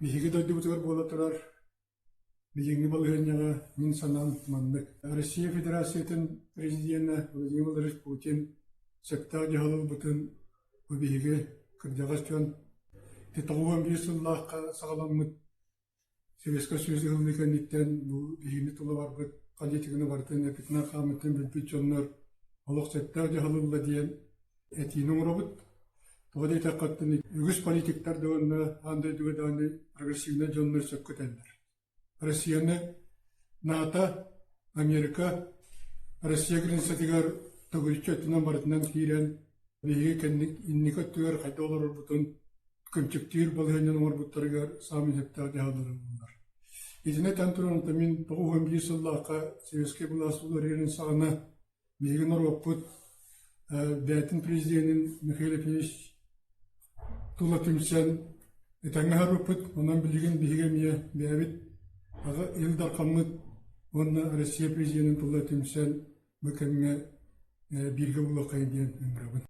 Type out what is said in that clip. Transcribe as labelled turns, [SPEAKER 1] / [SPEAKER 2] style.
[SPEAKER 1] Биһиги дойдубутугар буола турар билиҥҥи балаһыанньаҕа мин санаам маннык. Россия Федерациятын президенэ Владимир Владимирович Путин сөптөөх дьаһал ылбытын бу биһиги кырдьаҕас дьон 91 сыллаахха саҕаламмыт Советскай Союз ыһыллыы кэнниттэн бу биһигини тула барбыт политиканы барытын эппитинэн-хааммытын билбит дьоннор олох сөптөөх дьаһал ылла диэн этиини оҥоробут. Тоҕо диэтэххэ, үгүс политиктар да уонна аан дойдуга даҕаны прогрессивнай дьоннор сөпкө этэллэр. Россияны НАТО, Америка Россия границатыгар төгүрүччү өттүнэн барытынан киирэн биһиги кэнник инники өттүгэр хайдах олорорбутун көмчүктүүр балаһыанньаны оҥорбуттарыгар саамай сөптөөх дьаһаллары ыллылар. Итини этэн туран, мин 91 сыллаахха советскай былаас уларыйарын саҕана биһиги норуоппут бэйэтин президенин Михаил Ефимович тула түмсэн этэҥҥэ аһарбыппыт. Онон билигин биһиги эмиэ бэйэбит Ил Дархаммыт уонна Россия президенин тула түмсэн бу кэмҥэ бииргэ буолуоххайын диэн ыҥырабын.